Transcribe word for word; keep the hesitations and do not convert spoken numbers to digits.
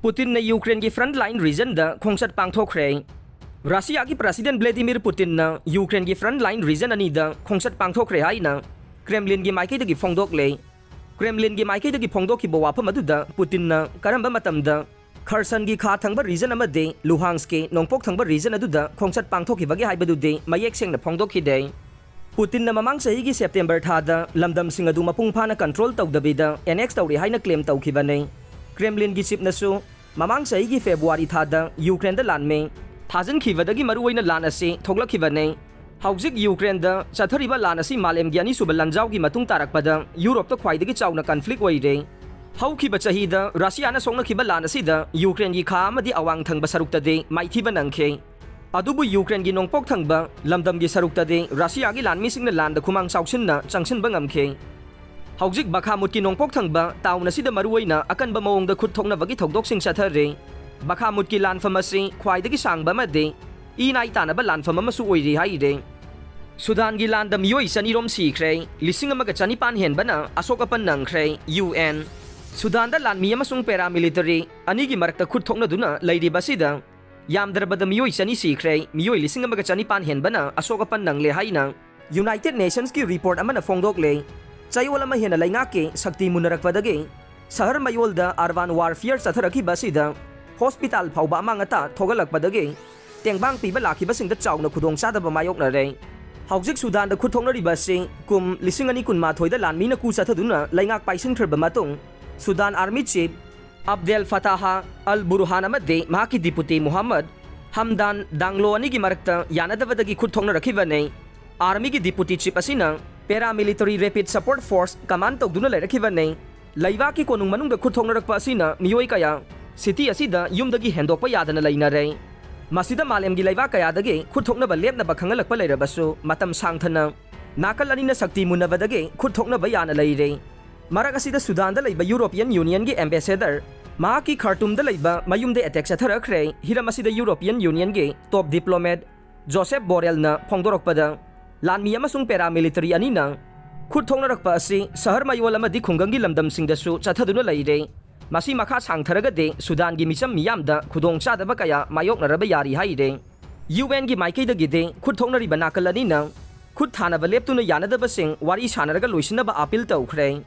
ꯄꯨꯇꯤꯟꯅ ꯌꯨꯀ꯭ꯔꯦꯟꯒꯤ front line regionꯗ ꯈꯣꯡꯆꯠ ꯄꯥꯡꯊꯣꯛꯈ꯭ꯔꯦ꯫ ꯔꯁꯤꯌꯥꯒꯤ President Vladimir Putinꯅ ꯌꯨꯀ꯭ꯔꯦꯟꯒꯤ front line region ꯑꯅꯤꯗ ꯈꯣꯡꯆꯠ ꯄꯥꯡꯊꯣꯛꯈ꯭ꯔꯦ ꯍꯥꯏꯅ ꯀ꯭ꯔꯦꯝꯂꯤꯟꯒꯤ ꯃꯥꯏꯀꯩꯗꯒꯤ ꯐꯣꯡꯗꯣꯛꯂꯦ꯫ ꯀ꯭ꯔꯦꯝꯂꯤꯟꯒꯤ ꯃꯥꯏꯀꯩꯗꯒꯤ ꯐꯣꯡꯗꯣꯛꯈꯤꯕ ꯋꯥꯐꯝ ꯑꯗꯨꯗ ꯄꯨꯇꯤꯟꯅ ꯀꯔꯝꯕ ꯃꯇꯝꯗ ꯈꯔꯁꯟꯒꯤ ꯈꯥ ꯊꯪꯕ region ꯑꯃꯗꯤ ꯂꯨꯍꯥꯟꯁꯀꯤ ꯅꯣꯡꯄꯣꯛ ꯊꯪꯕ region ꯑꯗꯨꯗ ꯈꯣꯡꯆꯠ ꯄꯥꯡꯊꯣꯛꯈꯤꯕꯒꯦ ꯍꯥꯏꯕꯗꯨꯗꯤ ꯃꯌꯦꯛ ꯁꯦꯡꯅ ꯐꯣꯡꯗꯣꯛꯈꯤꯗꯦ꯫ ꯄꯨꯇꯤꯟꯅ ꯃꯃꯥꯡ ꯆꯍꯤꯒꯤ September ꯊꯥꯗ ꯂꯝꯗꯝꯁꯤꯡ ꯑꯗꯨ ꯃꯄꯨꯡ ꯐꯥꯅ control ꯇꯧꯗꯕꯤꯗ annex ꯇꯧꯔꯦ ꯍꯥꯏꯅ claim ꯇꯧꯈꯤꯕꯅꯤ꯫ ꯀ꯭ꯔꯦꯝꯂꯤꯟꯒꯤ chiefꯅꯁꯨ ꯃꯃꯥꯡ ꯆꯍꯤꯒꯤ February ꯊꯥꯗ ꯌꯨꯀ꯭ꯔꯦꯟꯗ ꯂꯥꯟꯃꯤ ꯊꯥꯖꯤꯟꯈꯤꯕꯗꯒꯤ ꯃꯔꯨꯑꯣꯏꯅ ꯂꯥꯟ ꯑꯁꯤ ꯊꯣꯛꯂꯛꯈꯤꯕꯅꯤ꯫ ꯍꯧꯖꯤꯛ ꯌꯨꯀ꯭ꯔꯦꯟꯗ ꯆꯠꯊꯔꯤꯕ ꯂꯥꯟ ꯑꯁꯤ ꯃꯥꯂꯦꯝꯒꯤ ꯑꯅꯤꯁꯨꯕ ꯂꯥꯟꯖꯥꯎꯒꯤ ꯃꯇꯨꯡ ꯇꯥꯔꯛꯄꯗ ꯌꯨꯔꯣꯞꯇ ꯈ꯭ꯋꯥꯏꯗꯒꯤ ꯆꯥꯎꯅ conflict ꯑꯣꯏꯔꯦ꯫ ꯍꯧꯈꯤꯕ ꯆꯍꯤꯗ ꯔꯁꯤꯌꯥꯅ ꯁꯣꯛꯅꯈꯤꯕ ꯂꯥꯟ ꯑꯁꯤꯗ ꯌꯨꯀ꯭ꯔꯦꯟꯒꯤ ꯈꯥ ꯑꯃꯗꯤ ꯑꯋꯥꯡ ꯊꯪꯕ ꯁꯔꯨꯛꯇꯗꯤ ꯃꯥꯏꯊꯤꯕ ꯅꯪꯈꯤ꯫ ꯑꯗꯨꯕꯨ ꯌꯨꯀ꯭ꯔꯦꯟꯒꯤ ꯅꯣꯡꯄꯣꯛ ꯊꯪꯕ ꯂꯝꯗꯝꯒꯤ ꯁꯔꯨꯛꯇꯗꯤ ꯔꯁꯤꯌꯥꯒꯤ ꯂꯥꯟꯃꯤꯁꯤꯡꯅ ꯂꯥꯟꯗ ꯈꯨꯃꯥꯡ ꯆꯥꯎꯁꯤꯟꯅ ꯆꯪꯁꯤꯟꯕ ꯉꯝꯈꯤ꯫ ꯍꯧꯖꯤꯛ ꯕꯈꯥꯃꯨꯠꯀꯤ ꯅꯣꯡꯄꯣꯛ ꯊꯪꯕ town ꯑꯁꯤꯗ ꯃꯔꯨꯑꯣꯏꯅ ꯑꯀꯟꯕ ꯃꯑꯣꯡꯗ ꯈꯨꯠ ꯊꯣꯛꯅꯕꯒꯤ ꯊꯧꯗꯣꯛꯁꯤꯡ ꯆꯠꯊꯔꯤ꯫ ꯕꯈꯥꯃꯨꯠꯀꯤ ꯂꯥꯟꯐꯝ ꯑꯁꯤ ꯈ꯭ꯋꯥꯏꯗꯒꯤ ꯁꯥꯡꯕ ꯑꯃꯗꯤ ꯏ ꯅꯥꯏ ꯇꯥꯅꯕ ꯂꯥꯟꯐꯝ ꯑꯃꯁꯨ ꯑꯣꯏꯔꯤ ꯍꯥꯏꯔꯤ꯫ ꯁꯨꯗꯥꯟꯒꯤ ꯂꯥꯟꯗ ꯃꯤꯑꯣꯏ ꯆꯅꯤꯔꯣꯝ ꯁꯤꯈ꯭ꯔꯦ, ꯂꯤꯁꯤꯡ ꯑꯃꯒ ꯆꯅꯤꯄꯥꯟ ꯍꯦꯟꯕꯅ ꯑꯁꯣꯛ ꯑꯄꯟ ꯅꯪꯈ꯭ꯔꯦ, U N꯫ ꯁꯨꯗꯥꯟꯗ ꯂꯥꯟꯃꯤ ꯑꯃꯁꯨꯡ paramilitary ꯑꯅꯤꯒꯤ ꯃꯔꯛꯇ ꯈꯨꯠ ꯊꯣꯛꯅꯗꯨꯅ ꯂꯩꯔꯤꯕ ꯑꯁꯤꯗ ꯌꯥꯝꯗ꯭ꯔꯕꯗ ꯃꯤꯑꯣꯏ ꯆꯅꯤ ꯁꯤꯈ꯭ꯔꯦ, ꯃꯤꯑꯣꯏ ꯂꯤꯁꯤꯡ ꯑꯃꯒ ꯆꯅꯤꯄꯥꯟ ꯍꯦꯟꯕꯅ ꯑꯁꯣꯛ ꯑꯄꯟ ꯅꯪꯂꯦ ꯍꯥꯏꯅ United Nationsꯀꯤ report ꯑꯃꯅ ꯐꯣꯡꯗꯣꯛꯂꯦ꯫ ꯆꯌꯣꯜ ꯑꯃ ꯍꯦꯟꯅ ꯂꯩꯉꯥꯛꯀꯤ ꯁꯛꯇꯤ ꯃꯨꯟꯅꯔꯛꯄꯗꯒꯤ ꯁꯍꯔ ꯃꯌꯣꯜꯗ urban warfare ꯆꯠꯊꯔꯛꯈꯤꯕ ꯑꯁꯤꯗ hospital ꯐꯥꯎꯕ ꯑꯃꯥꯡ ꯑꯇꯥ ꯊꯣꯛꯍꯜꯂꯛꯄꯗꯒꯤ ꯇꯦꯡꯕꯥꯡ ꯄꯤꯕ ꯂꯥꯛꯈꯤꯕꯁꯤꯡꯗ ꯆꯥꯎꯅ ꯈꯨꯗꯣꯡꯆꯥꯗꯕ ꯃꯥꯌꯣꯛꯅꯔꯦ꯫ ꯍꯧꯖꯤꯛ ꯁꯨꯗꯥꯟꯗ ꯈꯨꯠ ꯊꯣꯛꯅꯔꯤꯕ ꯑꯁꯤ ꯀꯨꯝ ꯂꯤꯁꯤꯡ ꯑꯅꯤ ꯀꯨꯟꯃꯥꯊꯣꯏꯗ ꯂꯥꯟꯃꯤꯅ ꯀꯨ ꯆꯠꯊꯗꯨꯅ ꯂꯩꯉꯥꯛ ꯄꯥꯏꯁꯤꯟꯈ꯭ꯔꯕ ꯃꯇꯨꯡ ꯁꯨꯗꯥꯟ army chief ꯑꯕꯗꯦꯜ ꯐꯇꯥꯍ ꯑꯜ ꯕꯨꯔꯍꯥꯟ ꯑꯃꯗꯤ ꯃꯍꯥꯛꯀꯤ deputy ꯃꯨꯍꯝꯃꯗ ꯍꯝꯗꯥꯟ ꯗꯥꯡꯂꯣ ꯑꯅꯤꯒꯤ ꯃꯔꯛꯇ ꯌꯥꯅꯗꯕꯗꯒꯤ ꯈꯨꯠ ꯊꯣꯛꯅꯔꯛꯈꯤꯕꯅꯤ꯫ Armyꯒꯤ deputy chief ꯑꯁꯤꯅ paramilitary rapid support force command ꯇꯧꯗꯨꯅ ꯂꯩꯔꯛꯈꯤꯕꯅꯤ꯫ ꯂꯩꯕꯥꯛꯀꯤ ꯀꯣꯅꯨꯡ ꯃꯅꯨꯡꯗ ꯈꯨꯠ ꯊꯣꯛꯅꯔꯛꯄ ꯑꯁꯤꯅ ꯃꯤꯑꯣꯏ ꯀꯌꯥ city ꯑꯁꯤꯗ ꯌꯨꯝꯗꯒꯤ ꯍꯦꯟꯗꯣꯛꯄ ꯌꯥꯗꯅ ꯂꯩꯅꯔꯦ꯫ ꯃꯁꯤꯗ ꯃꯥꯂꯦꯝꯒꯤ ꯂꯩꯕꯥꯛ ꯀꯌꯥꯗꯒꯤ ꯈꯨꯠ ꯊꯣꯛꯅꯕ ꯂꯦꯞꯅꯕ ꯈꯪꯍꯜꯂꯛꯄ ꯂꯩꯔꯕꯁꯨ ꯃꯇꯝ ꯁꯥꯡꯊꯅ ꯅꯥꯀꯜ ꯑꯅꯤꯅ ꯁꯛꯇꯤ ꯃꯨꯟꯅꯕꯗꯒꯤ ꯈꯨꯠ ꯊꯣꯛꯅꯕ ꯌꯥꯅ ꯂꯩꯔꯦ꯫ ꯃꯔꯛ ꯑꯁꯤꯗ ꯁꯨꯗꯥꯟꯗ ꯂꯩꯕ European Unionꯒꯤ ambassador ꯃꯍꯥꯛꯀꯤ ꯈꯥꯔꯇꯨꯝꯗ ꯂꯩꯕ ꯃꯌꯨꯝꯗ attack ꯆꯠꯊꯔꯛꯈ꯭ꯔꯦ꯫ ꯍꯤꯔꯝ ꯑꯁꯤꯗ European Unionꯒꯤ top diplomat ꯖꯣꯁꯦꯞ ꯕꯣꯔꯦꯜꯅ ꯐꯣꯡꯗꯣꯔꯛꯄꯗ, ꯂꯥꯟꯃꯤ ꯑꯃꯁꯨꯡ paramilitary ꯑꯅꯤꯅ ꯈꯨꯠ ꯊꯣꯛꯅꯔꯛꯄ ꯑꯁꯤ ꯁꯍꯔ ꯃꯌꯣꯜ ꯑꯃꯗꯤ ꯈꯨꯡꯒꯪꯒꯤ ꯂꯝꯗꯝꯁꯤꯡꯗꯁꯨ ꯆꯠꯊꯗꯨꯅ ꯂꯩꯔꯦ꯫ ꯃꯁꯤ ꯃꯈꯥ ꯁꯥꯡꯊꯔꯒꯗꯤ ꯁꯨꯗꯥꯟꯒꯤ ꯃꯤꯆꯝ ꯃꯤꯌꯥꯝꯗ ꯈꯨꯗꯣꯡꯆꯥꯗꯕ ꯀꯌꯥ ꯃꯥꯌꯣꯛꯅꯔꯕ ꯌꯥꯔꯤ ꯍꯥꯏꯔꯦ꯫ ꯌꯨ ꯑꯦꯟꯒꯤ ꯃꯥꯏꯀꯩꯗꯒꯤꯗꯤ ꯈꯨꯠ ꯊꯣꯛꯅꯔꯤꯕ ꯅꯥꯀꯜ ꯑꯅꯤꯅ ꯈꯨꯠ ꯊꯥꯅꯕ ꯂꯦꯞꯇꯨꯅ ꯌꯥꯅꯗꯕꯁꯤꯡ ꯋꯥꯔꯤ ꯁꯥꯟꯅꯔꯒ ꯂꯣꯏꯁꯤꯟꯅꯕ ꯑꯥꯄꯤꯜ ꯇꯧꯈ꯭ꯔꯦ꯫